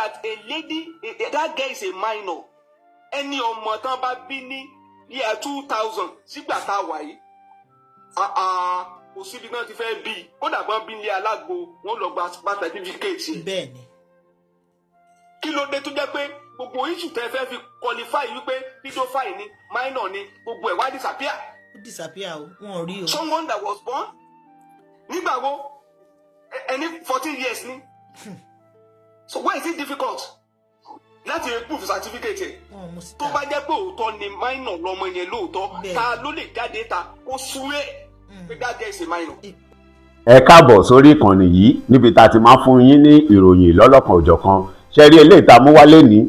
that a lady, that girl is a minor. Ẹni ọmọ tán bá bí ní year 2000 sígbà tá a wà yìí, ah, ah, kò síbi náà ti fẹ́ bí i. Kódà gbọ́n bí ilé alágbo, wọ́n lọ gba birth certificate. Kí ló dé tó jẹ́ pé gbogbo issue tẹ́ fẹ́ fi qualify wípé pedophile ni, minor ni, gbogbo ẹ̀ wá disappear? Ó disappear o, wọn ò rí o. Someone that was born nígbà wo, ẹni 14 years ni. So why is it difficult láti proof certificate ẹ̀? Wọn ò mú síta. Tó bá jẹ́ pé òótọ́ ni minor lọmọ yẹn lóòótọ́, ta ló lè jáde ta kó súwé pé that girl is a minor? Ẹ káàbọ̀ sórí ìkànnì yìí níbi tá a ti máa ń fún yín ní ìròyìn lọ́lọ́kan òjọ̀kan. Ṣe rí eléyìí tá a mú wálé ní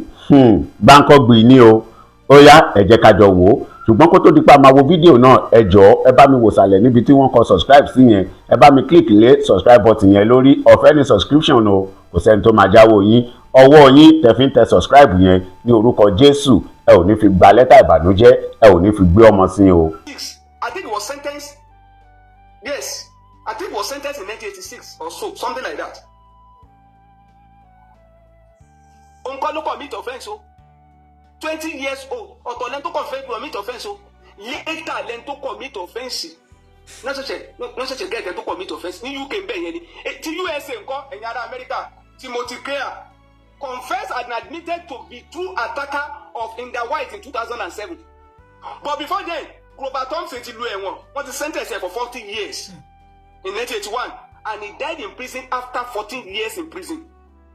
gbáǹkọ́gbì ní o. Ó yá, ẹ jẹ́ ká jọ wò ó. Ṣùgbọ́n kó tó di pa máa wo fídíò náà, ẹ jọ̀ọ́, ẹ bá mi wò sàlẹ̀ níbi tí wọ́n kọ subscribe sí yẹn. Ẹ bá mi click lé subscribe button yẹn lórí. Ọ̀fẹ́ ní subscription o, kò sẹ́ni tó máa jáwọ́ yín. Ọwọ́ yín tẹ́ fi ń tẹ subscribe yẹn, ní orúkọ Jésù, ẹ ò ní fi gba lẹ́tà ìbànújẹ́, ẹ ò ní fi gbé ọmọ sí o. Six. I think he was sentenced. Yes, I think he was sentenced in 1986 or so, something like that. Òun kọ́ ló commit offence o. 20 years old. Ọ̀tọ̀ lẹ́ni tó kàn fẹ́ commit offence o. Later lẹ́ni tó commit offence. Náà ṣẹ̀ṣẹ̀ get ẹni tó commit offence ní UK bẹ́ẹ̀ yẹn ni. Ti USA ńkọ́, ẹ̀yin ará Amẹ́ríkà? Timothy Crair confessed and admitted to be true attacker of India White in 2007. But before then, Grover Thompson ti lu ẹ̀wọ̀n. Wọ́n ti sentence ẹ̀ for 40 years in 1981 and he died in prison after 14 years in prison.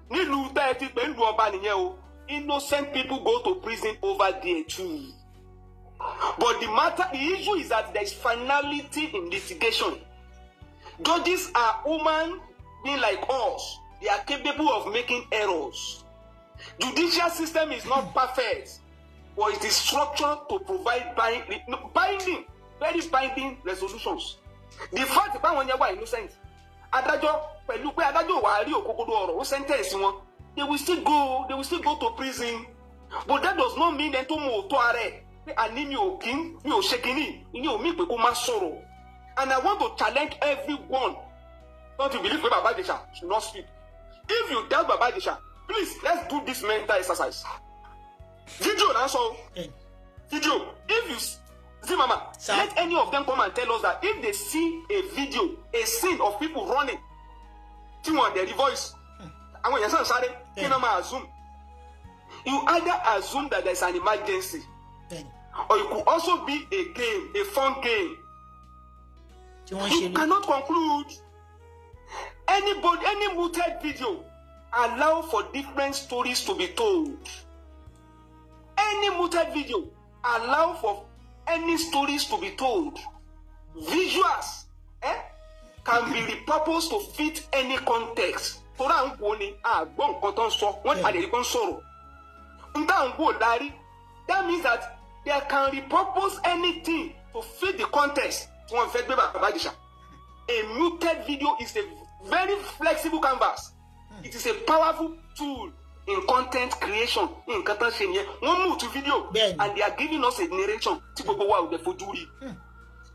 Nílùú tẹ́ ẹ ti pè ń lu ọba nìyẹn o. Innocent people go to prison over there too. But the matter, the issue is that there is finality in litigation. Judges are human being like us. They are capable of making errors. Judicial system is not perfect, but it is structured to provide binding, no, binding, very binding resolutions. The fact pé àwọn yẹn wà innocent, adájọ́ pẹ̀lú pé adájọ́ wà á rí òkòkòrò ọ̀rọ̀ ó sentence wọn, they will still go to prison. But that does not mean ẹni tó mọ òótọ́ ara ẹ̀ pé àní mi ò kí mi ò ṣe kínní, ìyẹn ò mí pé kó má sọ̀rọ̀. And I want to challenge everyone not to believe pé Baba Ijesha should not speak. If you doubt Baba Ijesha, please, let's do this mental exercise. Video na so video. If you see, mama, Sir. Let any of them come and tell us that if they see a video, a scene of people running, tí wọn dẹ̀ rí voice, àwọn èèyàn sàn sáré, kí náà máa assume? You either assume that there is an emergency or it could also be a game, a fun game. Tí wọ́n ń ṣe You cannot conclude. Anybody, any muted video allow for different stories to be told. Any muted video allow for any stories to be told. Visuals, can be repurposed to fit any context. Torí à ń wo ni àgbọ̀ nǹkan tó ń sọ, wọ́n àlè rí kó ń sọ̀rọ̀. N tá à ń wò lárí. That means that they can repurpose anything to fit the context tí wọ́n fẹ́ gbé Bàbá Ìjẹ̀ṣà. A muted video is a very flexible canvas. It is a powerful tool in content creation. Nǹkan tán ṣe nìyẹn. Wọ́n mú to video and they are giving us a narration tí gbogbo wa ò dẹ̀ fojú rí.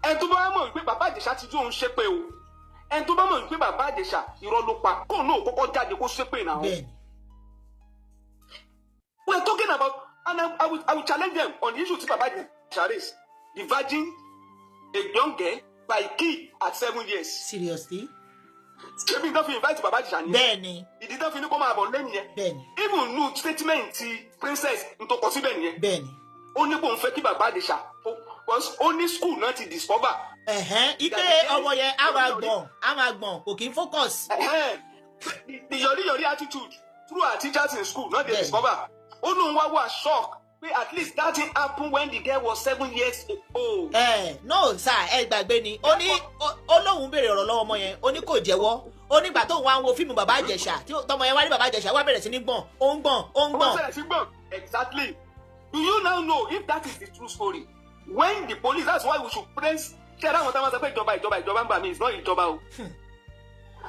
Ẹni tó bá mọ̀ wípé Bàbá Ìjẹ̀ṣà ti jó òun ṣépè o. Ẹni tó bá mọ̀ wípé Bàbá Ìjẹ̀ṣà irọ́ ló pa, kóun náà kọ́kọ́ jáde kó ṣépè náà. We are talking about, and I will challenge them on the issue tí Bàbá Ìjẹ̀ṣà raise. The virgin, a young girl, by key at 7 years. Seriously. Ṣé bí n tó fi invite Bàbá Ìjẹ̀ṣà nìyẹn? Ìdí tó fi ní kó máa bọ̀ lẹ́yìn yẹn. Even nu statement ti princess n tó kọ síbẹ̀ nìyẹn. Ó ní kó ń fẹ́ kí Bàbá Ìjẹ̀ṣà ó ní school náà ti discover. Ẹ̀hẹ́n, ipe ọmọ yẹn á máa gbọ̀n, á máa gbọ̀n, kò kí ń focus. Ẹ̀hẹ́n. The yọrí yọrí attitude through her teachers in school náà dey discover. Ó lóun wá wà shock pé at least that thing happen when the girl was 7 years old. Ẹ no sir, ẹ gbàgbé ni. Ó ní ó lóun béèrè ọ̀rọ̀ lọ́wọ́ ọmọ yẹn, ó ní kò jẹ́wọ́. Ó nígbà tóun wá ń wo fíìmù Bàbá Ìjẹ̀ṣà tí tọmọ yẹn wá ní Bàbá Ìjẹ̀ṣà, wá bẹ̀rẹ̀ sí ní gbọ̀n, ó ń gbọ̀n, ó ń Ọmọ gbọ̀n. sẹ̀rẹ̀ sí gbọ̀n. Exactly. Do you now know if that is the true story? When the police, that's why we should praise. Ṣé ẹ̀rọ àwọn táwọn sọ pé ìjọba, ìjọba, ìjọba ń gbà mí? It's not ìjọba o.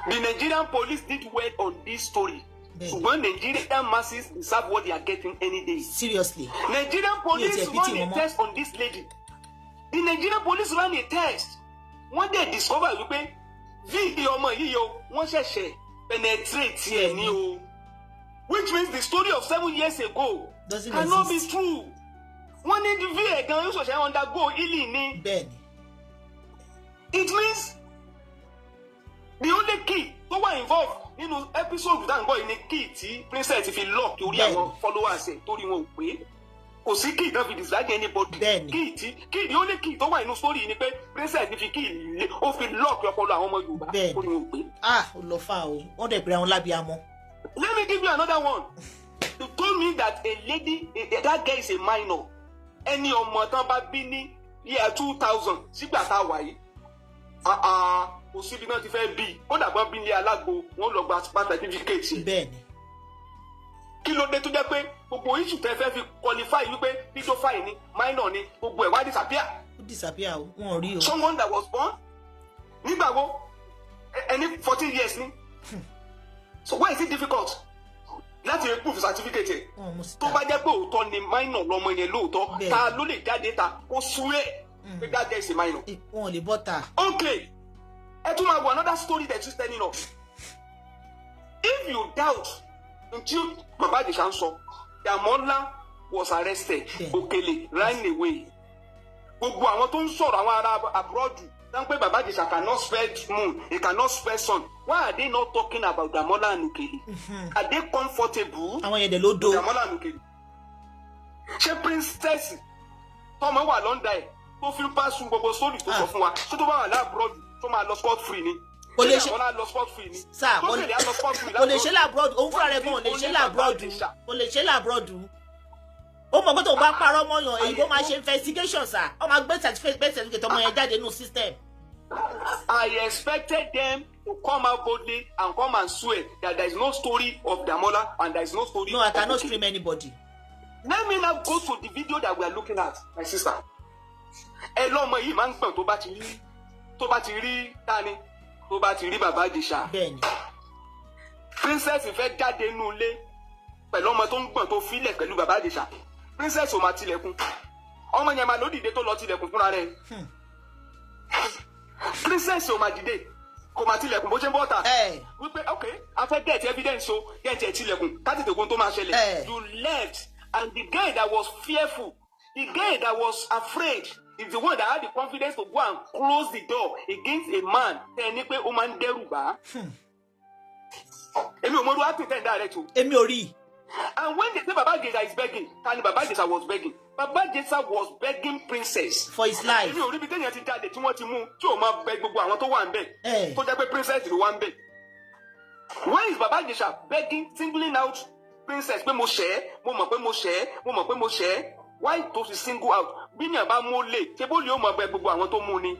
The Nigerian police did well on this story. Ṣùgbọ́n Nigerian masses deserve what they are getting any day. Seriously. Nigerian police Mi ò tiẹ̀ pity run a wọn mọ́. test on this lady. The Nigerian police ran a test. Wọ́n dẹ̀ discover wípé fíìdì ọmọ yìí o, wọ́n ṣẹ̀ṣẹ̀ penetrate ẹ̀ ní o. Which means the story of 7 years ago Doesn't cannot be exist. true. Wọ́n ní va gan yóò ṣẹ̀ṣẹ̀ undergo healing ni. It means the only key tó wà involved nínú episode tá à ń gbọ́ yìí ni key tí princess fi lock torí àwọn followers ẹ̀, torí wọn ò pé kò sí key náà fi dislike anybody. Key tí key, the only key tó wà nínú story yìí ni pé princess fi key lé, ó fi lock ọpọlọ àwọn ọmọ Yorùbá torí wọn ò pé. Ah, ó lọ fà o, wọ́n dẹ̀ pé àwọn lábíamọ. Let me give you another one. You told me that a lady, that girl is a minor. Ẹni ọmọ tán bá bí ní year 2000 sígbà tá a wà yìí, ah ah, kò síbi náà ti fẹ́ bí, kódà gbọ́n bí ní alágbo, wọn lọ gba birth certificate. Kí ló dé tó jẹ́ pé gbogbo issue tẹ́ fẹ́ fi qualify wípé pedophile ni, minor ni, gbogbo ẹ̀ wá disappear? Ó disappear o, wọn ò rí o. Someone that was born nígbà wo? Ẹni 14 years ni. So why is it difficult láti proof certificate ẹ̀? Wọn ò mú síta. Tó bá jẹ́ pé òótọ́ ni minor lọmọ yẹn lóòótọ́, ta ló lè jáde ta kó súré pé that girl is a minor? Wọn ò lè bọ́ta. Okay, ẹ tún máa wo another story that is telling us. If you doubt ntí Bàbá Ìjẹ̀ṣà ń sọ, Dàmọ́lá was arrested, Òkèlè ran away. Gbogbo àwọn tó ń sọ̀rọ̀, àwọn ará abroad tán pé Bàbá Ìjẹ̀ṣà cannot spell moon, he cannot spell sun, why are they not talking about Dàmọ́lá and Òkèlè? Are they comfortable? Àwọn yẹn dẹ̀ ló do. Dàmọ́lá and Òkèlè, ṣé princess tọmọ wà lọ́ndà ẹ̀ tó fi ń pàṣẹ gbogbo sórí tó sọ fún wa, ṣé tó bá wà l'abroad tó máa lọ scot free ni? Kò lè Ṣé ṣe. Dàmọ́lá lọ scot free ni? Sir, tó tẹ̀lé á lọ scot free? Kò lè ṣe l'abroad. Òun fúnra rẹ̀ gan ò lè ṣe l'abroad, kò lè ṣe l'abroad. Ó mọ̀ pé tó bá parọ́ mọ́yàn, èyí bó máa ṣe investigation sir, ó máa gbé certificate ọmọ yẹn jáde nínú system. I expected them to come out boldly and come and swear that there is no story of Damola and there is no story No, I of cannot Okele. stream anybody. Let me now go to the video that we are looking at, my sister. Ẹ lọ́mọ yìí máa ń gbọ̀n tó bá ti rí tani, tó bá ti rí Bàbá Ìjẹ̀ṣà. Princess fẹ́ jáde nínú ilé pẹ̀lú ọmọ tó ń gbọ̀n tó filẹ̀ pẹ̀lú Bàbá Ìjẹ̀ṣà. Princess ò máa tilẹ̀kùn. Ọmọ yẹn máa ló dìde tó lọ tilẹ̀kùn fúnra rẹ̀. Princess ò máa dìde, kò máa tilẹ̀kùn bó ṣe ń bọ́ ta. Wípé ok, a fẹ́ get evidence o, get ẹ̀ tilẹ̀kùn ká tètè ogun tó máa ṣẹlẹ̀. You left, and the guy that was fearful, the guy that was afraid, is the one that had the confidence to go and close the door against a man tẹ ní pé ó máa ń dẹ́rù bá. Èmi ò mọ ọdún acting ten direct o. Èmi ò rí i. And when they say Baba Ijesha is begging, tani Baba Ijesha was begging? Baba Ijesha was begging princess for his life. Èmi ò rí ibi téèyàn ti jáde tí wọ́n ti mú tí ò máa bẹ gbogbo àwọn tó wà ń bẹ̀, tó jẹ́ pé princess ló wà ń bẹ̀. When is Baba Ijesha begging, singling out princess pé mo ṣẹ̀ ẹ́, mo mọ̀ pé mo ṣẹ̀ ẹ́, mo mọ̀ pé mo ṣẹ̀ ẹ́? Why tó fi single out? Bí yàn bá mú lè ṣe, bó lè ó máa bẹ gbogbo àwọn tó mú ni,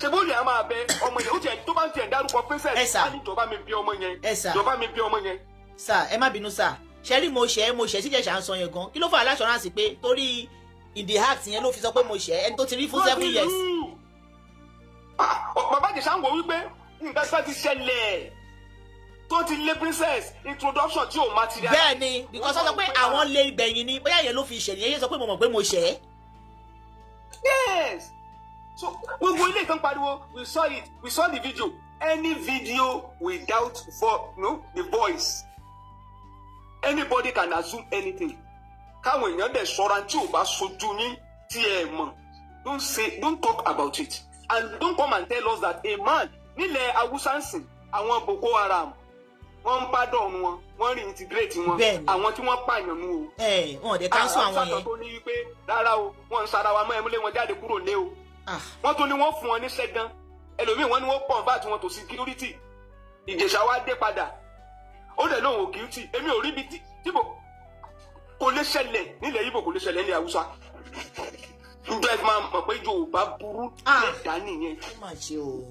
ṣe bó lè á máa bẹ ọmọ yẹn? Ó tiẹ̀ tó bá ń tiẹ̀ dárúkọ princess, Ẹ sà. á ní ìjọba mi bí ọmọ yẹn, Ẹ sà. ìjọba mi bí ọmọ yẹn. Sir, ẹ má bínú sir, ṣe rí mo ṣẹ̀ mo ṣẹ̀ síjẹ̀ṣà ń sọ yẹn gan, kí ló fà l'assurance pé torí in the act yẹn ló fi sọ pé mo ṣẹ̀, ẹni tó ti rí fún 7 years? Ah, Bàbá Ìjẹ̀ṣà ń wò wípé nǹkan kan ti ṣẹlẹ̀ tó ti lé princess, introduction tí ò materialize. Bẹ́ẹ̀ ni, because wọ́n sọ pé àwọn lé gbẹ̀yìn ni, bóyá yẹn ló fi ṣẹ̀lẹ̀ yẹn sọ pé mo mọ̀ pé mo ṣẹ̀ ẹ́. Yes, so gbogbo ilé ìtàn pariwo, we saw it, we saw the video. Any video without no, the voice, anybody can assume anything. Káwọn èèyàn dẹ̀ ṣọ́ra, tí ò bá sojú yín tí ẹ mọ̀, don't say, don't talk about it, and don't come and tell us that a man nílẹ̀ Haúsá ń sìn àwọn Boko Haram, wọ́n ń pardon wọn, wọ́n reintegrate wọn. Àwọn tí wọ́n pààyàn nù o. Ẹ wọn ò dé cancel àwọn yẹn. Tó ní wípé rárá o, wọ́n ń sara wa mọ́ ẹmúlé wọn jáde kúrò lé o. Wọ́n tún ní wọ́n fún wọn níṣẹ́ gan, ẹlòmíì wọ́n ní wọ́n convert wọn to security. Ìjẹ̀ṣà wa dé padà, ó dẹ̀ lóun ò guilty. Èmi ò rí ibi tí kò lè ṣẹlẹ̀ nílẹ̀ Ìgbò, kò lè ṣẹlẹ̀ nílẹ̀ Haúsá. Njọ́ ẹ máa mọ̀ pé Yorùbá burú lẹ́dàá nìyẹn. Ó mà ṣe o.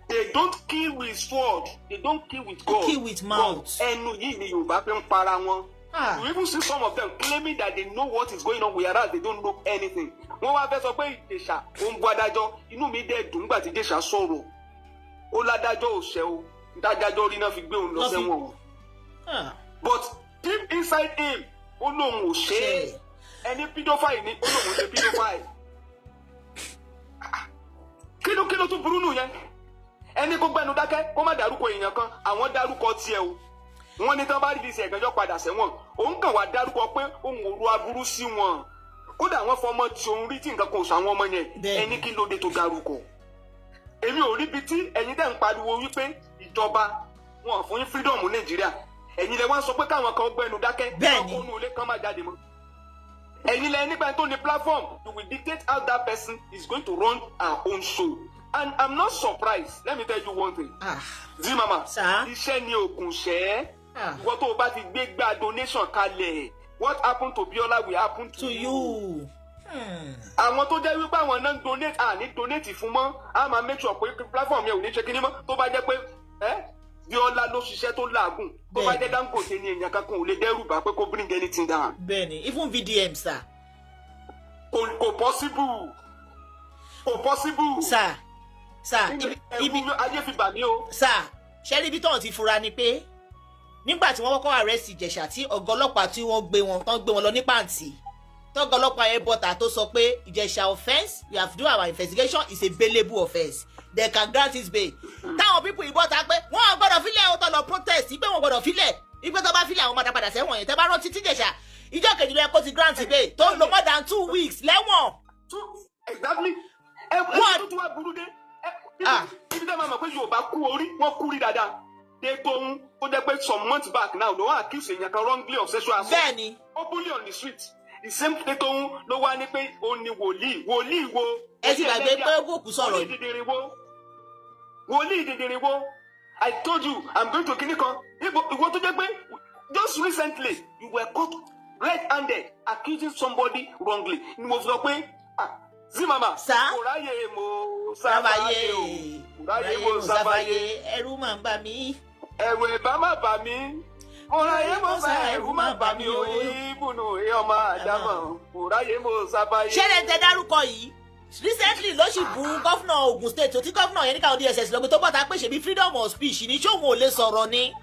They don't kill with sword, they don't kill with gun. Kill with mouth. Ẹnu yìí ni Yorùbá fi ń para wọn. You even see some of them claiming that they know what is going on, whereas they don't know anything. Wọ́n wá fẹ́ sọ pé Ìjẹ̀ṣà ó ń bú adájọ́. Inú mi dẹ̀ dùn nígbà tí Ìjẹ̀ṣà sọ̀rọ̀, ó ládájọ́ ò ṣẹ̀ o, dájájọ́ rí náà fi gbé òun lọ sẹ́wọ̀n o. But deep inside him, ó lóun ò ṣe é. Ẹni pedophile ni, ó lóun ṣe pedophile. Kí ló tún burú nù yẹn? Ẹni kó gbẹnu dákẹ́, kó má dárúkọ èèyàn kan, àwọn dárúkọ tiẹ̀ o. Wọ́n ní tán bá release ẹ̀gànjọ́ padà sẹ́wọ̀n. Òun kàn wá dárúkọ pé òun ò ru aburú sí wọn, kódà wọ́n fọmọ tí òun rí tí nǹkan kan ò sọ àwọn ọmọ yẹn. Ẹni kí ló dé tó dárúkọ? Èmi ò ríbi tí ẹ̀yin dẹ̀ ń pariwo wípé ìjọba wọn fún yín freedom Nàìjíríà. Ẹ̀yin lẹ wá ń sọ pé káwọn kan gbẹnu dákẹ́, káwọn kó nu ilé kan má jáde mọ́. Ẹ̀yin lẹ nígbà tó ní platform, you will dictate how that person is going to run her own show. And I'm not surprised. Let me tell you one thing. Zimama, iṣẹ́ ni ògùn ṣẹ́. Ìwọ tó o bá ti gbé gbá donation kalẹ̀, what happened to Biola will happen to you. Àwọn tó jẹ́ wípé àwọn náà ń donate, à ní donate fún mọ́, á máa make sure pé platform yẹn ò ní ṣe kíní mọ́. Tó bá jẹ́ pé Bíọ́lá ló ṣiṣẹ́ tó làágùn, tó bá jẹ́ Dangote ni, èèyàn kankan ò lè dẹ́rù bà pé kó bring anything down. Bẹ́ẹ̀ni, even VDM, sir. Kò possible, kò possible. Sir, ibi ayé fi bà mí o. Sir, ṣé ibi tóun ti fura ni pé nígbà tí wọ́n kọ́kọ́ arrest Ìjẹ̀ṣà, tí ọ̀gá ọlọ́pàá tí wọ́n gbé wọn tán gbé wọn lọ ní pàǹtí, tọ́gá ọlọ́pàá yẹn bọ́ta tó sọ pé Ìjẹ̀ṣà offence, we have to do our investigation, is a bailable offence, they can grant his bail, táwọn people ìbọ́ta pé wọ́n ò gbọ́dọ̀ filẹ̀ ó tọ́ lọ protest pé wọ́n gbọ́dọ̀ filẹ̀, ìpè tó bá filẹ̀ àwọn máa padà sẹ́wọ̀n yẹn. Tẹ́ bá rántí, tíjẹ̀ṣà ìjọ kejì ló yẹ kó ti grant bail, tó ń lo more than 2 weeks lẹ́wọ̀n. Exactly. Ẹ ẹ tó tún wá burú dé ibi tẹ́ máa mọ̀ pé Yorùbá kú orí, wọ́n kú rí dáadáa dé tóun tó jẹ́ pé some months back now ló wá accuse èèyàn kan wrongly of sexual assault openly on the street. The same day tóun ló wá ní pé òun ni wòlíì. Wòlíì wo? Ẹ ti gbàgbé pé Ògùnkùn sọ̀rọ̀. Wòlíì dìdìrín wo? Wòlíì dìdìrín wo? I told you I'm going to kíní kan. Ìwọ tó jẹ́ pé just recently you were caught red-handed accusing somebody wrongly, ni mo fi sọ pé, ah, Zimama, kò ráyè mo sáfàyè o, kò ráyè mo sáfàyè. Ẹ̀rù máa ń bà mí. Ẹ̀rù ìbá má bà mí, mo ráyè mo sá, ẹ̀rù má bà mí o, ìbùnú ọmọ àdámọ̀, kò ráyè mo sáfàyè. Ṣé lè tẹ dárúkọ yìí, recently ló sì bú governor Ogun State tó tí governor yẹn ní káwọn DSS lọ́gbẹ́ tó bọ́ta pé ṣèbí freedom of speech ní, ṣé òun ò lè sọ̀rọ̀ ni?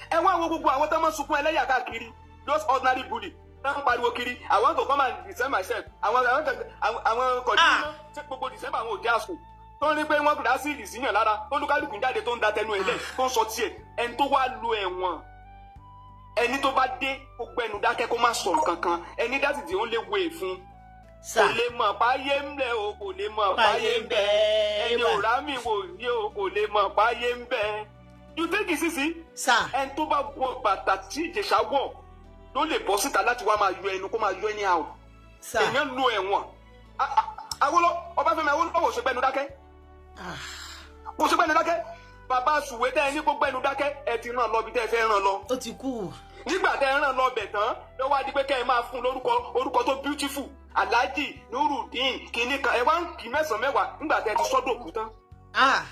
Ẹ wá wo gbogbo àwọn tó máa ń sunkún ẹlẹ́yà káàkiri, those ordinary bully tó ń pariwo kiri, "I want to come and defend myself." Àwọn kọ̀dí ṣé gbogbo December àwọn ò jẹ́ àsùn tó ń rí pé wọ́n gbọ́dọ̀ sí ìsìyàn lára tó lúkálùkù ń jáde, tó ń da tẹnu ẹ̀ lẹ̀, tó ń sọ tiẹ̀. Ẹni tó wá lo ẹ̀wọ̀n, ẹni tó bá dé kó gbẹnu dákẹ́, kó má sọ nǹkan kan. Ẹni that is the only way fún. Kò lè mọ̀ páyé ń bẹ o, kò lè mọ̀ páyé ń bẹ. Ẹni ò rá mi wò ní o, kò lè mọ̀ páyé ń bẹ. You take it sisi. Ẹni tó bá wọ bàtà tí Ìjẹ̀ṣà wọ̀ ló lè bọ́ síta láti wá máa yọ ẹnu, kó máa yọ anyhow. Èèyàn lo ẹ̀wọ̀n. Awólọ́, Ọbáfẹ́mi Awólọ́wọ̀ ṣe gbẹnu dákẹ́, kò ṣe gbẹnu dákẹ́. Bàbá Sùwé tẹ́ ẹ ní kó gbẹnu dákẹ́, ẹ ti ràn lọ bí tẹ́ ẹ fẹ́ ràn lọ. Ó ti kú. Nígbà tẹ́ ẹ ràn lọ bẹ̀ tán ló wá di pé kẹ́ ẹ máa fún lórúkọ, orúkọ tó beautiful, Alhaji Nurudeen kìíní kan, ẹ wá ń kí mẹ́sàn-án mẹ́wàá nígbà tẹ́ ẹ ti sọ́dọ̀ òkú tán.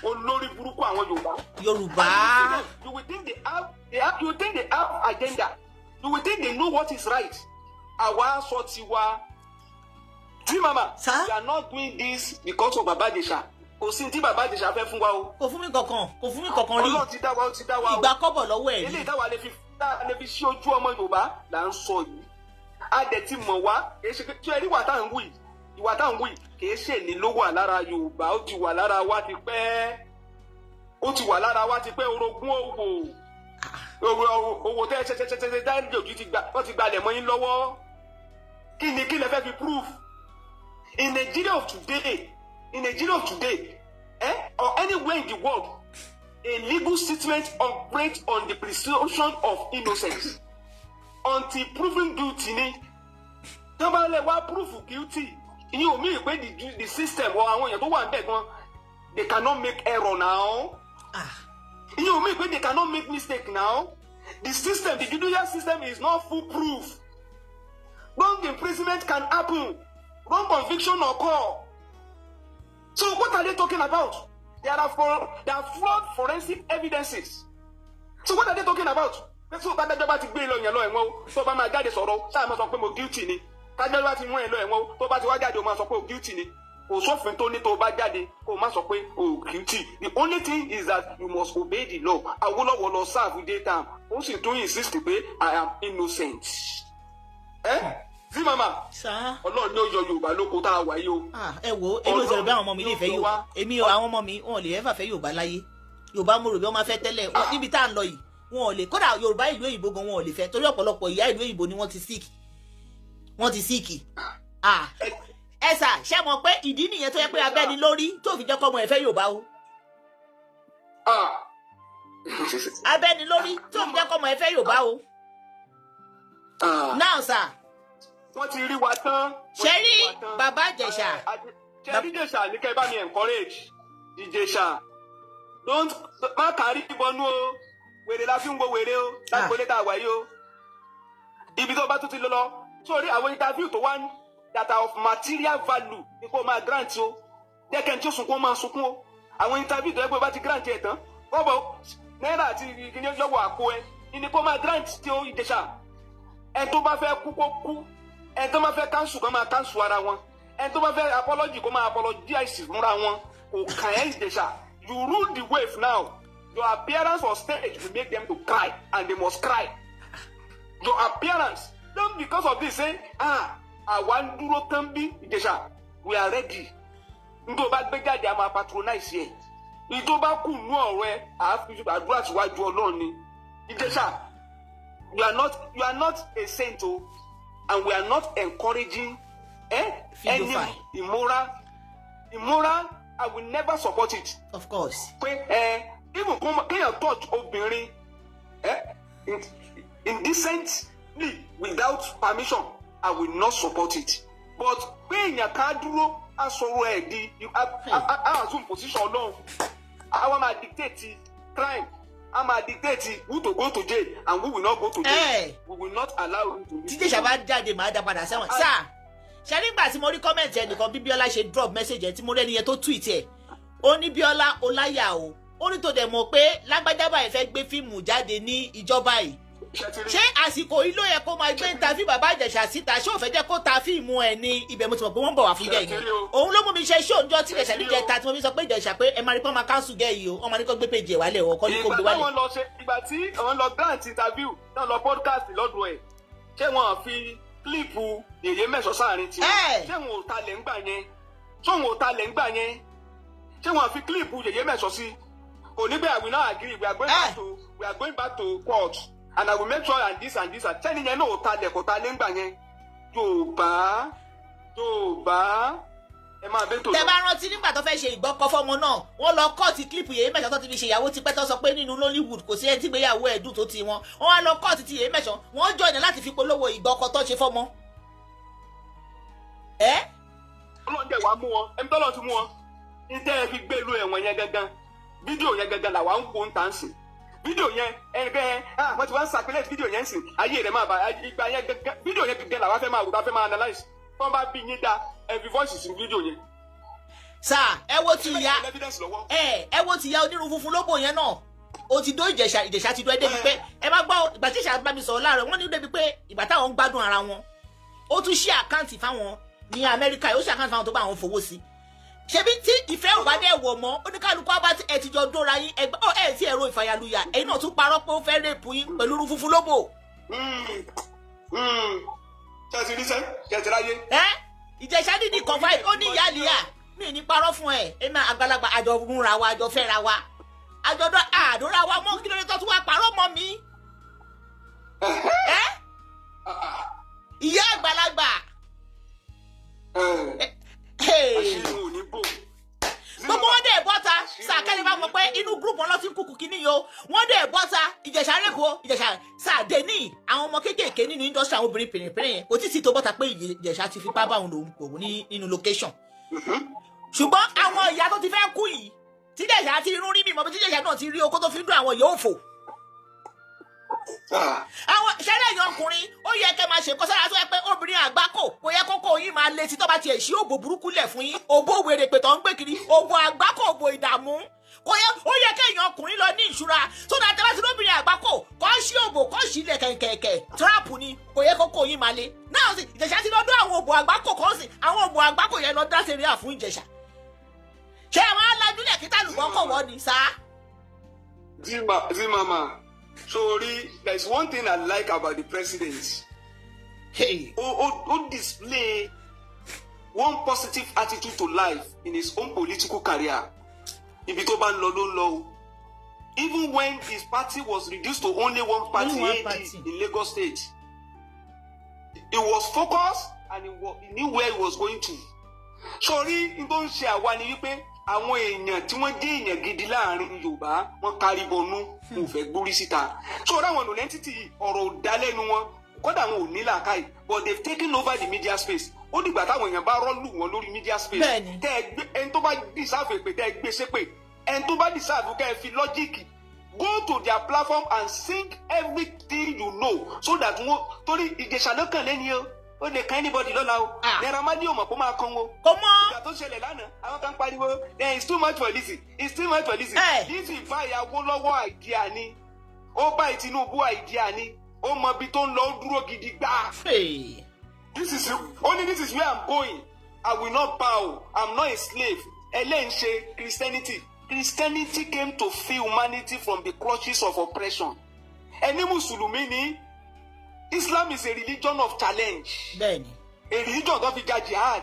Olórí burúkú àwọn Yorùbá. Yorùbá. You think they have agenda, you will think they know what is right. Àwa sọ tiwa tí mama. Sir? We are not doing this because of Baba Ìjẹ̀ṣà. Kò sí tí Baba Ìjẹ̀ṣà fẹ́ fún wa o. Kò fún mi kankan, kò fún mi kankan rí. Ọlọ́run ti dá wa, ó ti dá wa o. Ìgbà kọ́bọ̀ lọ́wọ́ ẹ̀ rí. Eléyìí táwa lè fi tá a lè fi ṣí ojú ọmọ Yorùbá là ń sọ yìí. A dẹ̀ ti mọ̀ wá, kì í ṣe tí ẹ rí ìwà tá à ń wù yìí, ìwà tá à ń wù yìí kì í ṣe ní ló wà lára Yorùbá. Ó ti wà lára wa ti pẹ́, ó ti wà lára wa ti pẹ́. Orogún òwò tẹ́ ṣe ṣe ṣe ṣe dáńdé òjú ti gbà, wọ́n ti gbalẹ̀ mọ́ yín lọ́wọ́. Kí ni kí lẹ fẹ́ fi proof? In Nigeria of today, in Nigeria of today, or anywhere in the world, a legal statement operates on the presumption of innocence until proven guilty ni. Tí wọ́n bá lè wá proof guilty, ìyẹn ò mí pé the system or àwọn èèyàn tó wà níbẹ̀ gan, they cannot make error now. Ìyẹn ò mí pé they cannot make mistake now. The system, the judicial system is not foolproof. Wrong imprisonment can happen, wrong conviction occur. So what are they talking about? There are flawed forensic evidences. So what are they talking about? So tádájọ́ bá ti gbé lọ yẹn lọ ẹ̀wọ̀n o, tó bá máa jáde sọ̀rọ̀, sáà máa sọ pé mo guilty ni? Tádájọ́ bá ti mú ẹ lọ ẹ̀wọ̀n o, tó bá ti wá jáde, o máa sọ pé o guilty ni? Kò sófin tó ní tó bá jáde kó o má sọ pé o guilty. The only thing is that you must obey the law. Awólọ́wọ̀ lọ serve day time, ó sì tún insist pé "I am innocent." Ẹ sí mama. Sir. Ọlọ́run ní ó yọ Yorùbá lóko tá a wà yìí o. Ah, ẹ wo, èmi ò sọ̀rọ̀ bí àwọn ọmọ mi lè fẹ́ Yorùbá. Èmi ò, àwọn ọmọ mi wọn ò lè ever fẹ́ Yorùbá láyé. Yorùbá mo rò bí wọ́n máa fẹ́ tẹ́lẹ̀. Níbi tá à ń lọ yìí, wọn ò lè. Kódà Yorùbá ìlú òyìnbó gan, wọn ò lè fẹ́, torí ọ̀pọ̀lọpọ̀ ìyá ìlú òyìnbó ni wọ́n ti sick, wọ́n ti sick. Ah, ẹ sà, ṣé mọ̀ pé ìdí nìyẹn tó yẹ pé abẹ́ni lórí tó fi jẹ́ kọ́mọ ẹ̀ fẹ́ Yorùbá o? Ah. Abẹ́ni lórí tó fi jẹ́ kọ́mọ ẹ̀ fẹ́ Yorùbá o. Ah. Now sir, Wọ́n ti rí wa tán. Ṣé rí bàbá Ìjẹ̀ṣà? Ṣe rí Ìjẹ̀ṣà ní kẹ́ ẹ bá mi encourage Ìjẹ̀ṣà. Don't, má kárí bọnú o. Wèrè la fi ń wo wèrè o lágbólé tá a wà yìí o. Ibi tó bá tún ti lọ lọ sórí àwọn interview tó wá ní that are of material value ní kó máa grant o. Jẹ́ kẹ́ni tí ó sunkún ó máa sunkún o. Àwọn interview tó yẹ pé o bá ti grant ẹ̀ tán, kọ́bọ̀ náírà àti ìkíní yọ̀wọ̀ àpò ẹ ní kó máa grant tí ó. Ìjẹ̀ṣà, ẹni tó bá fẹ́ kú kó kú, ẹni tó bá fẹ́ cancel kó máa cancel ara wọn, ẹni tó bá fẹ́ apology kó máa apologize fúnra wọn, kò kàn ẹ́. Ìjẹ̀ṣà, you rule the wave now. Your appearance on stage will make them to cry, and they must cry. Your appearance, don't because of this say, ah, àwa ń dúró tán bí. Ìjẹ̀ṣà, we are ready. Nítorí o bá gbé jáde, a máa patronize yẹ. Ìtò bá kù nú ọ̀rọ̀ ẹ, àá fi àdúrà síwájú Ọlọ́run ni. Ìjẹ̀ṣà, you are not a saint o, and we are not encouraging any Pedophile. immoral. I will never support it. Of course. Pé ẹ even kéèyàn touch obìnrin indecently without permission, I will not support it. But pé èèyàn ká dúró, á sọ̀rọ̀ ẹ̀ di á assume position Ọlọ́run, á wá máa dictate crime, á máa dictate who to go to jail and who will not go to jail. We will not allow you to. Tí Ìjẹ̀ṣà bá jáde, màá dá padà sẹ́wọ̀n sáà. Ṣe nígbà tí mo rí comment ẹnìkan, bí Bíọ́lá ṣe drop message ẹ̀, tí mo rí ẹni yẹn tó tweet ẹ̀, ó ní, "Bíọ́lá ọláyà o." Ó ní tó dẹ̀ mọ̀ pé lágbájá báyìí fẹ́ gbé fíìmù jáde ní ìjọba yìí. Ṣé àsìkò yìí ló yẹ kó máa gbé interview bàbá Ìjẹ̀ṣà síta? Ṣé ò fẹ́ jẹ́ kó ta fíìmù ẹ̀ ní ibẹ̀? Mo ti mọ̀ pé wọ́n ń bọ̀ wá fún gẹ̀ yẹn. Òun ló mú mi ṣe ṣó ǹjọ́ tí Ìjẹ̀ṣà níjẹta, tí mo fi sọ pé Ìjẹ̀ṣà, pé ẹ máa rí pé wọ́n máa cancel gẹ̀ yìí o, wọ́n máa ní kó gbé page ẹ̀ wálẹ̀ o, kọ́ ní kó gbé Ìgbà wálẹ̀. táwọn lọ ṣe, ìgbà tí àwọn lọ grant interview náà, lọ podcast lọ́dọ̀ ẹ̀, ṣé wọn fi clip yèyé mẹ́sàn sáàrin tiwọn? Ṣé wọn ò talẹ̀ ńgbà yẹn? Ṣé wọn ò talẹ̀ ńgbà yẹn? Ṣé wọn fi clip yèyé mẹ́sàn sí? Kò ní bẹ́ẹ̀. We now agree, we are going back to we are going back to court and I will make sure and this and this and sẹ́ni yẹn náà ò talẹ̀, kò talẹ̀ ńgbà yẹn. Yorùbá, Yorùbá, ẹ máa bẹ́ tó Tẹ lọ. bá rántí nígbà tó fẹ́ ṣe ìgbọ́kọ fọ́mọ náà, wọ́n lọ cut clip yèyé mẹ́sàn tó ti fi ṣèyàwó tipẹ́, tó sọ pé nínú Nollywood kò sí ẹni tí ìgbéyàwó ẹ̀ dùn tó ti wọn. Wọ́n wá lọ cut ti yèyé mẹ́sàn, wọ́n jọ̀nà láti fi polówó ìgbọ́kọ tó ṣe fọ́mọ. Ẹ Ọlọ́run dẹ̀ wá mú wọn, ẹni tọ́lọ́ ti mú wọn ní tẹ́ ẹ fi gbé lu ẹ̀wọ̀n yẹn gangan. Fídíò yẹn gangan làwa ń wo ń tà ń sìn. Fídíò yẹn ẹnìkan ah, wọ́n ti wá ń circulate fídíò yẹn sìn. Ayé rẹ̀ máa bá ìgbà yẹn gangan. Fídíò yẹn gangan làwa fẹ́ máa wò, tá fẹ́ máa analyse. Tí wọ́n bá bí yín dá, ẹ fi voice sí fídíò yẹn. Sà, ẹ wo ti ìyá Evidence lọ́wọ́. Ẹ wo ti ìyá onírun funfun lóbò yẹn náà. O ti dó Ìjẹ̀ṣà, Ìjẹ̀ṣà ti dó ẹ débi pé ẹ má gbọ́. Ìgbà tí Ìjẹ̀ṣà bá mi sọ̀rọ̀ láàárọ̀, wọ́n ní débi pé ìgbà táwọn ń gbádùn ara wọn, ó tún ṣí account fáwọn ní Amẹ́ríkà, ó ṣí account fáwọn tó bá àwọn fowó sí. Ṣebí tí ìfẹ́ ò bá dẹ̀ wọ̀ mọ́, oníkálukú á bá ẹ ti jọ dóra yín ẹgbẹ́ ọ ẹ tí ẹ̀rọ ìfàyàlùyà, ẹ̀yin náà tún parọ́ pé ó fẹ́ rape yín pẹ̀lú irun funfun lóbò. Ṣé ẹ ti ríṣẹ́? Ṣé ẹ ti ráyé? Ẹ Ìjẹ̀ṣà dídì confide, ó ní ìyá àlìyà mi ní parọ́ fún ẹ, ẹ máa àgbàlagbà, àjọ múra wa, àjọ fẹ́ra wa, àjọ àdúrà wa mọ́. Kí ló dé tó tún wá parọ́ mọ́ mi? Ẹ ìyá àgbàlagbà. Àṣírí wọn ò ní bò. Gbogbo wọn dẹ̀ bọ́ta sàkẹ́lẹ́ bá mọ̀ pé inú group wọn lọ ti ń kúkú kínní yìí o. Wọ́n dẹ̀ bọ́ta, Ìjẹ̀ṣà rẹ̀kọ́ Ìjẹ̀ṣà sàdé ní àwọn ọmọ kéékèèké nínú industry, àwọn obìnrin pìrìpìrì yẹn, kò tí ì sí tó bọ́ta pé Ìjẹ̀ṣà ti fipá bá òun lòun pò ní nínú location. Ṣùgbọ́n àwọn ìyá tó ti fẹ́ kú yìí, tí Ìjẹ̀ṣà ti rún rí mímọ́ bí tí Ìjẹ̀ṣà náà ti rí okó tó fi ń dún àwọn ìyá òfò, àwọn ṣẹlẹ̀ yẹn, ọkùnrin, ó yẹ kẹ́ máa ṣe kọ́ sára tó yẹ pé obìnrin àgbákò kò yẹ kókó yín máa le tí tó bá tiẹ̀ ṣí òbò burúkú lẹ̀ fún yín, òbò wèrè pè tó ń gbé kiri, òbò àgbákò, òbò ìdààmú. Kò yẹ, ó yẹ kéèyàn ọkùnrin lọ ní ìṣúra tó dáa. Tẹ́lá tí lóbìnrin àgbákò kọ́ ṣí òbò kọ́ ṣí ilẹ̀ kẹ̀kẹ̀kẹ̀, trap ni. Kò yẹ kókó yín máa le náà sì. Ìjẹ̀ṣà ti lọ́dọ̀ àwọn òbò àgbákò kan sì, àwọn òbò àgbákò yẹn lọ dá sẹ́ríà fún Ìjẹ̀ṣà. Ṣé àwọn alájúlẹ̀ kí tàlùbọ́ kọ̀ wọ́n ni sá? Zimama, sorry, there is one thing I like about the president. Hey. Ó display one positive attitude to life in his own political career. Ibi tó bá ń lọ ló ń lọ o. Even when his party was reduced to only one party, Only one AD, party. in Lagos State, he was focused and he knew where he was going to. Sọrí n tó ń ṣe àwa ni wípé àwọn èèyàn tí wọ́n jẹ́ èèyàn gidi láàrin Yorùbá, wọ́n kárí bọnú, wọn ò fẹ́ gbórí síta. Sọ̀rọ̀ àwọn nonentity yìí, ọ̀rọ̀ ò dá lẹ́nu wọn, kódà wọn ò ní làákàyè, but they've taken over the media space. Ó dìgbà táwọn èèyàn bá rọ́ọ̀lù wọn lórí media space. Bẹ́ẹ̀ni. Tẹ́ ẹ gbé ẹni tó bá deserve èpè, tẹ́ ẹ gbé ṣépè, ẹni tó bá deserve kẹ́ ẹ fi logic go to their platform and sing everything you know so that wọn, torí Ìjẹ̀ṣà ló kàn lẹ́ni o, ó lè kan anybody lọ́la o. Ah. Naira Marley ò mọ̀ kó máa kan o. Kò mọ́. Ìgbà tó ṣẹlẹ̀ lánàá, àwọn kan pariwo, "Eh, it's too much for Lizzy, it's too much for Lizzy." Eh. Lizzy bá ìyàwó lọ́wọ́ idea ni, ó bá Tinubu idea ni, ó mọ ibi tó ń lọ, ó dúró gidi gbáà. Hey. This is only, this is where I'm going. I will not bow. I'm not a slave. Ẹlẹ́yìn ṣe Christianity. Christianity came to free humanity from the clutches of oppression. Ẹni Mùsùlùmí ni, Islam is a religion of challenge, a religion tó fi ja jihad.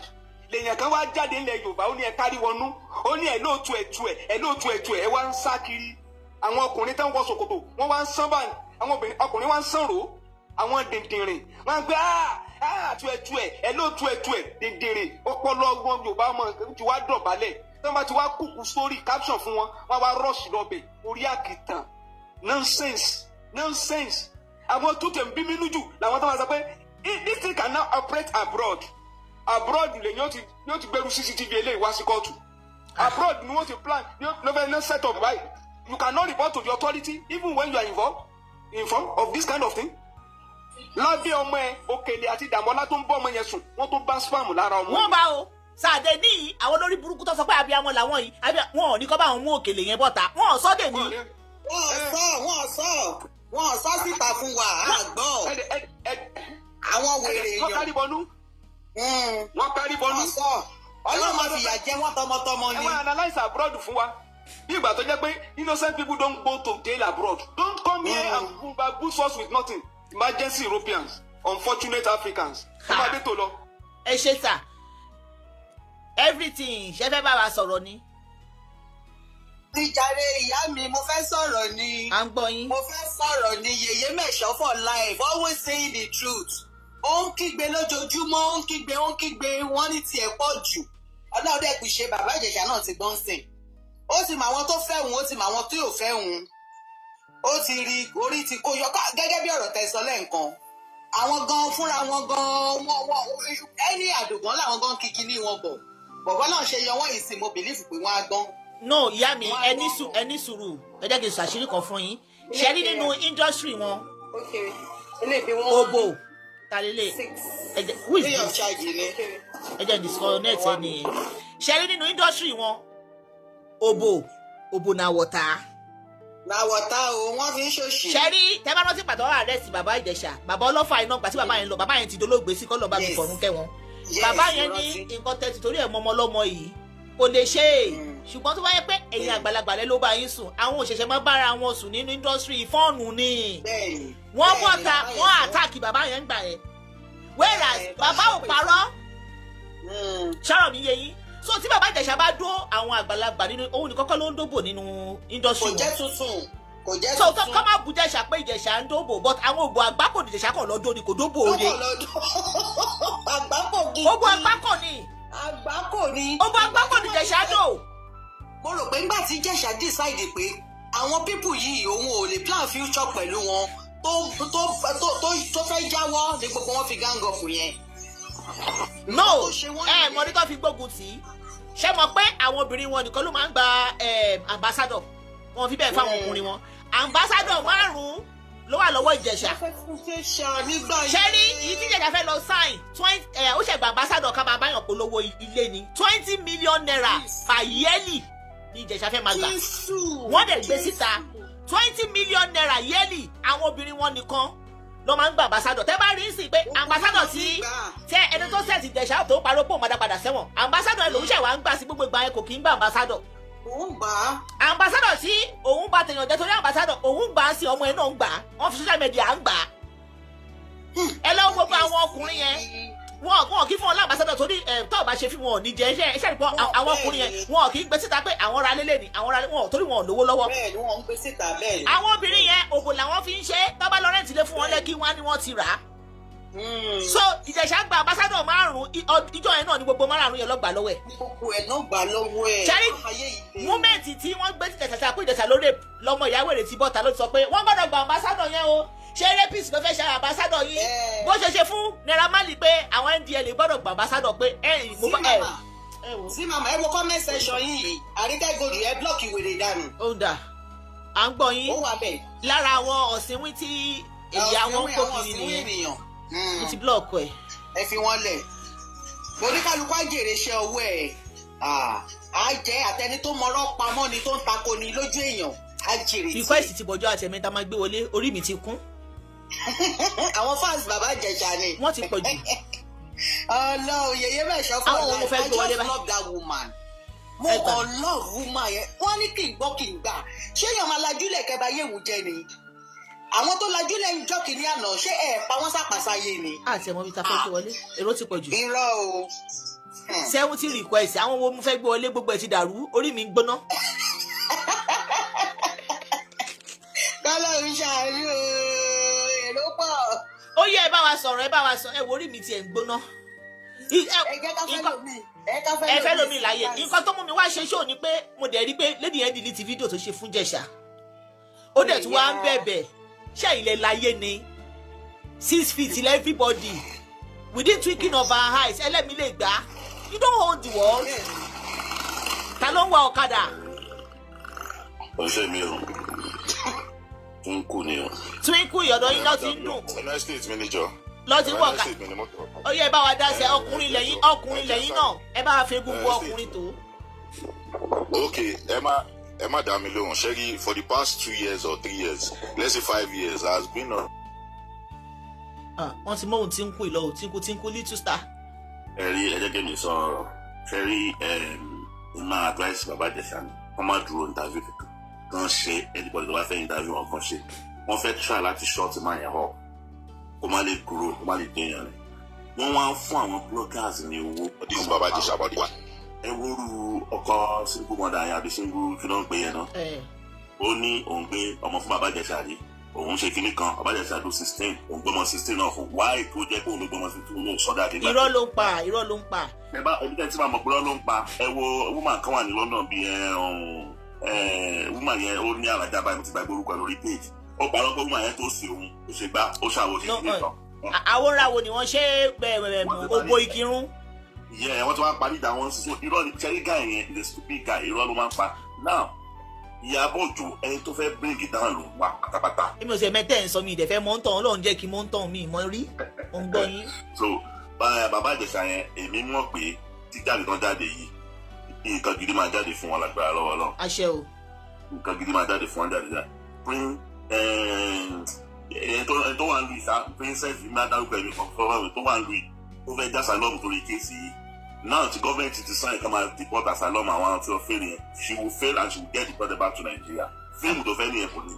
Lèèyàn kan wá jáde nílẹ̀ Yorùbá, ó ní ẹ kárí wọnú, ó ní ẹ lóòtú ẹ̀tù ẹ̀, ẹ lóòtú ẹ̀tù ẹ̀, ẹ wá ń sá kiri. Àwọn ọkùnrin tó ń wọ ṣòkòtò, wọ́n wá ń sán báyìí, àwọn obìnrin, ọkùnrin wá ń sán rò ó. Àwọn dìndìnrìn wọ́n á gbé tú ẹ̀tù ẹ̀, ẹ lóòtú ẹ̀tù ẹ̀, dìndìnrìn. Ọpọlọ wọn, Yorùbá ọmọ ti wá dọ̀bálẹ̀ tí wọ́n bá ti wá kúkú sórí caption fún wọn, wọ́n wá rush lọ́bẹ̀ orí àkìtàn. Nonsense, nonsense. Àwọn tó tẹ̀ ń bí mi lójú làwọn tó máa sọ pé, "This thing can now operate abroad." Abroad lè yóò ti gbẹrú CCTV eléyìí wá sí kóòtù. Abroad ni wọ́n ti plan ló fẹ́ ní set up báyìí. You cannot report to the authority even when you are involved, informed of this kind of thing. Lábẹ́ ọmọ ẹ, Òkèlè àti Dàmọ́lá tó ń bọ́ ọmọ yẹn sùn, wọ́n tó bá sperm lára ọmọ Wọ́n yẹn. bá o sàdé ní àwọn olórí burúkú tó sọ pé abiyamọ làwọn yìí, wọn ò ní kọ́ bá wọn mú Òkèlè yẹn bọ́ta, wọn ò sọ́dẹ̀ ní. Wọ́n sọ, wọ́n sọ, wọ́n sọ síta fún wa, á gbọ́. Àwọn wèrè Wọ́n èèyàn. kárí bọnú. Wọ́n kárí bọnú. Wọ́n sọ, Ọlọ́run máa fìyà jẹ wọ́n tọmọtọmọ Ẹ ni. wá analyse abroad fún wa bí ìgbà tó jẹ́ pé innocent people don't go to jail abroad. Don't come here and boost us with nothing. Emergency Europeans, unfortunate Africans. Ẹ máa dé tó lọ. Ẹ ṣe sà. Everything ṣe fẹ́ bá wa sọ̀rọ̀ ni. Ìjàre ìyá mi, mo fẹ́ sọ̀rọ̀ ni. À ń gbọ́ yín. Mo fẹ́ sọ̀rọ̀ ni. Yèyé Mẹ̀ṣọ́ for life, always saying the truth. Ó ń kígbe lójoojúmọ́, ó ń kígbe, ó ń kígbe, wọ́n ní tiẹ̀ pọ̀ jù. Ọlọ́run dẹ̀ kù ṣe, bàbá Ìjẹ̀ṣà náà ti gbọ́n sìn. Ó ti mọ àwọn tó fẹ́ òun, ó ti mọ àwọn tí ò fẹ́ òun. Ó ti rí orí ti kó yọ gẹ́gẹ́ bí ọ̀rọ̀ tẹ́ sọ lẹ́ǹkan. Àwọn gan fúnra wọn gan wọn ẹni àdùgbọ́n làwọn gan kíkí ní wọn bọ̀. Bọ̀bọ́ náà ṣe yọ wọ́n yìí sí, mo believe pé wọ́n á gbọ́n. No, ìyá mi, Wọ́n á ẹni gbọ́n. Ẹni sùúrù, ẹ jẹ́ kí n ṣàṣírí kan fún yín. Ṣe rí nínú industry wọn, Okay. Eléyìí bí one obo talele six. Ẹ jẹ́, who is Free of this? charge ni. Okay. Ẹ jẹ́ disconnect ẹni yẹn. Ṣe rí nínú industry wọn, obo obo na water. Na water o, wọ́n fi ń ṣòṣì. Ṣe rí, tẹ́ bá rántí pàtó arrest bàbá Ìjẹ̀ṣà, bàbá ọlọ́fà iná, gbà tí bàbá yẹn lọ, bàbá yẹn ti dolóògbé sí, kọ́ lọ́ọ́ bá mi fọ̀run kẹ́ wọn. Yes, Bàbá yẹn mo ní rántí. nǹkan tẹ́tí torí ẹ̀ mọ ọmọ ọlọ́mọ yìí kò lè ṣe é, ṣùgbọ́n tó bá yẹ pé ẹ̀yin àgbàlagbà lẹ ló bá yín sùn, àwọn òṣìṣẹ́ máa bára wọn sùn nínú industry fọ́ọ̀nù ni. Wọ́n Bẹ́ẹ̀ni, bọ́ta bàbá yẹn wọ́n sọ. Attack bàbá yẹn gbà yẹn, whereas bàbá ò ṣépè. parọ́. Ṣọ́rọ̀ mi yé yín? So tí bàbá Ìjẹ̀ṣà bá dó àwọn àgbàlagbà nínú òun ní kọ́kọ́ ló ń dóbò nínú industry Kò jẹ́ wọn. tuntun, kò jẹ́ So tuntun. kọ́ má bu Ìjẹ̀ṣà pé Ìjẹ̀ṣà ń dóbò, but àwọn òbò àgbákò ní Ìjẹ̀ṣà kàn lọ́dọ̀ ni, kò dóbò oore. Lọ́kọ̀ lọ́dún àgbákò gidi. Òbò àgbákò ni. Àgbákò ni. Òbò àgbákò ní Ìjẹ̀ṣà dò. Mo rò pé ńgbà tí Ìjẹ̀ṣà decide pé àwọn people yìí, òun ò lè plan future pẹ̀lú wọn, tó fẹ́ jáwọ́ ní gbogbo wọn fi gang up yẹn. No. Tó ṣe wọ́n Ẹ nìyẹn. mọ̀ ní tó fi gbógun tì í, ṣé mọ̀ pé àwọn obìnrin wọn nìkan ló máa ń gba ambassador wọn, fi bẹ́ẹ̀ fáwọn ọkùnrin wọn. Ambassador márùn-ún ló wà lọ́wọ́ Ìjẹ̀ṣà. Ìjẹ̀ṣà nígbà Ṣé rí èyí tí Ìjẹ̀ṣà fẹ́ lọ sign 20, ó ṣẹ̀gbà ambassador ká máa báyàn polówó ilé ní ₦20 million per yearly ní Ìjẹ̀ṣà fẹ́ máa gbà. Jésù. Wọ́n dẹ̀ gbé síta, ₦20 million yearly. Àwọn obìnrin wọn nìkan ló máa ń gba ambassador. Tẹ́ bá rí sí pé ambassador tí tẹ ẹni tó set Ìjẹ̀ṣà tó parọ́ pò máa dá padà sẹ́wọ̀n, ambassador ẹ̀ lòún ṣẹ̀ wá ń gbà sí. Gbogbo ìgbà yẹn kò kí ń gba ambassador. Òun gbà á. Ambassador tí òun bá tèèyàn jẹ́ torí ambassador òun gbà á sí, ọmọ ẹ̀ náà ń gbà á, wọ́n fi social media ń gbà á. Ẹ lọ́wọ́ gbogbo àwọn ọkùnrin yẹn. Wọn kì í fún wọn l'ambassador torí ẹ tó bá ṣe fíìmù, wọn ò ní jẹ iṣẹ́ iṣẹ́ ìpọ́n. Àwọn ọkùnrin yẹn, wọn kì í gbé síta pé àwọn ra lélẹ̀ ni àwọn ra wọn, torí wọn ò lówó lọ́wọ́. Bẹ́ẹ̀ ni, wọ́n ń gbé síta, bẹ́ẹ̀ ni. Àwọn obìnrin yẹn, òbò làwọn fi ń ṣe. Tó bá lọ rent lé fún wọn lẹ́kí, wọn á ní wọ́n ti rà á. So Ìjẹ̀ṣà gba ambassador márùn-ún. Ìjọ yẹn náà ni gbogbo márùn-ún yẹn lọ gbà lọ́wọ́ ẹ̀. Gbogbo ẹ̀ náà gbà lọ́wọ́ ẹ̀. Ṣẹ́rí Ayé yìí le. moment tí wọ́n gbé Ìjẹ̀ṣà pé Ìjẹ̀ṣà lórí lọ́mọ ìyàwó èrè ti bọ́ta, ló ti sọ pé wọ́n gbọ́dọ̀ gba ambassador yẹn o. Ṣé rapist ló fẹ́ ṣe ambassador yìí? Bó ṣe ṣe fún Naira Marley pé àwọn NDLEA gbọ́dọ̀ gba ambassador pé ẹ mo Sí bá ẹ. Màmá. Ẹ wò. Sí màmá, ẹ wo comment section yìí. Àríkẹ́ Gold, ẹ block wèrè dànù. Ó ń dà, à ń gbọ́ yín. Ó wà bẹ́ẹ̀. Lára àwọn ọ̀sìnwín tí ìyá wọn ń kó kiri nìyẹn. Ènìyàn. Mo ti block ẹ̀. Ẹ fi wọn lẹ̀. Oníkálukú á jèrè iṣẹ́ ọwọ́ ẹ̀. Á jẹ́ àtẹni tó mọ̀rọ̀ pamọ́ ni, tó ń tako ni lójú èèyàn, á jèrè tiẹ̀. Request ti bọ̀jọ́ àti ẹ̀mẹ́ta máa gbé wọlé, orí mi ti kún. Àwọn fans bàbá Ìjẹ̀ṣà ni. Wọ́n ti pọ̀ jù. Ọlọ́run, yèyé mẹ́sàn fún Àwọn wo mo fẹ́ I gbé wọlé just báyìí? love that woman. Mo Ẹ gbà. kàn love woman yẹn. Wọ́n ní kì í gbọ́, kì í gbà. Ṣé èèyàn máa lajúlẹ̀ kẹba yéwu jẹ ni? Àwọn tó lajúlẹ̀ ń jọ́ kìíní àná, ṣé ẹ̀ pa wọ́n sàpàsáyé ni? Àti ẹ̀mọ́ bíi ta fẹ́ gbé wọlé, èrò ti pọ̀ jù. Irọ́ o. 70 request. Àwọn wo mo fẹ́ gbé wọlé? Gbogbo ẹ̀ ti dàrú, orí mi ń gbóná. Kọ́lọ́run ṣàánú o, èrò pọ̀. Ó yẹ ẹ bá wa sọ̀rọ̀, ẹ bá wa sọ. Ẹ wo, orí mi tiẹ̀ ń gbóná. Ẹ jẹ́ ká fẹ́ lómi. Ẹ ká Ẹ fẹ́ lómi láàyè. sí. Nǹkan tó mú mi wá ṣe ṣó ni pé mo dẹ̀ rí pé lady yẹn delete fídíò tó ṣe fún Jẹ̀ṣà, ó dẹ̀ tún wá ń bẹ̀bẹ̀. Ṣé ilẹ̀ láyé ni? 6 feet ilẹ̀, everybody within twinkling of our eyes, ẹlẹ́mi lè gbà. You don't hold the world. Ta ló ń wa ọ̀kadà? Ọ̀sẹ̀ mi o, tún kù ni o. Twinkle, ìyọ̀dọ̀ yín lọ́ ti ń dùn. Ọ̀nà estate mi níjọ. Lọ́ ti ń wọ̀ Ọ̀nà ká. estate mi ni mọ́tò. Ó yẹ ẹ bá wa dá sí. Ọkùnrin lẹ́yìn, ọkùnrin lẹ́yìn náà, ẹ bá wa fi egungun ọkùnrin tó. Ok, ẹ má dá mi lóhùn. Ṣẹ́rí, for the past 2 years or 3 years, let's say 5 years, has been on. Ah, wọ́n ti mọ ohun tí ń kú ìlọ ò tí ń kú, tí ń kú little star. Ẹ rí, ẹ jẹ́ kí mi sọ ọ̀rọ̀. Ṣẹ́rí, ẹ máa advice bàbá Ìjẹ̀ṣà ni wọ́n má dúró interview kankan kan ṣe. Anybody tó bá fẹ́ interview wọn kan ṣe. Wọ́n fẹ́ try láti shut man yẹn up, kó má lè grow, kó má lè déyàn rẹ̀. Wọ́n wá ń fún àwọn bloggers ní owó. This Baba Ijesha body. Ẹ wóoru ọkọ single mother yẹn àbí single kí ló ń pè yẹn náà. Ó ní òun gbé ọmọ fún bàbá Ìjẹ̀ṣà rí, òun ṣe kinní kan. Bàbá Ìjẹ̀ṣà ló 16, òun gbọ́mọ 16 náà fún wáì tó jẹ́ pé òun ló gbọ́mọ 16 ló sọ́dá àdégbà. Irọ́ ló ń pa, irọ́ ló ń pa. Ẹ bá ẹbí tẹ́ tí màá mọ̀ pé irọ́ ló ń pa. Ẹ wo woman kan wà ní London bíi ẹ ọ̀hún ẹ woman yẹn, ó ní àlàjá báyìí, mo ti gbàgbé orúkọ ẹ lórí page. Ó parọ́ pé woman yẹn tó sí òun, ó ṣe gbá, ó ṣàwọ̀, ṣe kinní kan. Àwòrán wo ni wọ́n ṣe ògbó ìkírun? Yẹ wọ́n ti wá parí ìjà wọn sísọ. Irọ́ ni. Ṣẹ́rí guy yẹn, the stupid guy, irọ́ ló máa ń pa. Now, Ìyábọ̀ Òjó, ẹni tó fẹ́ bring it down ló wà pátápátá. Èmi ò sì mẹ́tẹ́ ń sọ, mi ìdẹ̀fẹ́ mọ́ ń tàn. Ọlọ́run jẹ́ kí mọ́ ń tàn mí mọ́ rí. Mo ń gbọ́ yín. So bàbá Ìjẹ̀ṣà yẹn, èmi mọ̀ pé tí jáde tán jáde yìí, nǹkan gidi máa jáde fún wọn lágbára lọ́wọ́ lọ. Àṣẹ o. Nǹkan gidi máa jáde fún wọn jáde jáde. Pín ẹni tó wà ń lu ìsá princess mi máa dárúkọ ẹ̀mí kan fọwọ́ tó wà ń lu yìí, tó fẹ́ já asylum torí case yìí náà tí gọ́ọ̀mẹ̀ntì ti sign ká máa deport asylum àwọn tí wọ́n fail yẹn. She will fail and she will get deported back to Nigeria. Fíìmù tó fẹ́ nìyẹn, kò ní.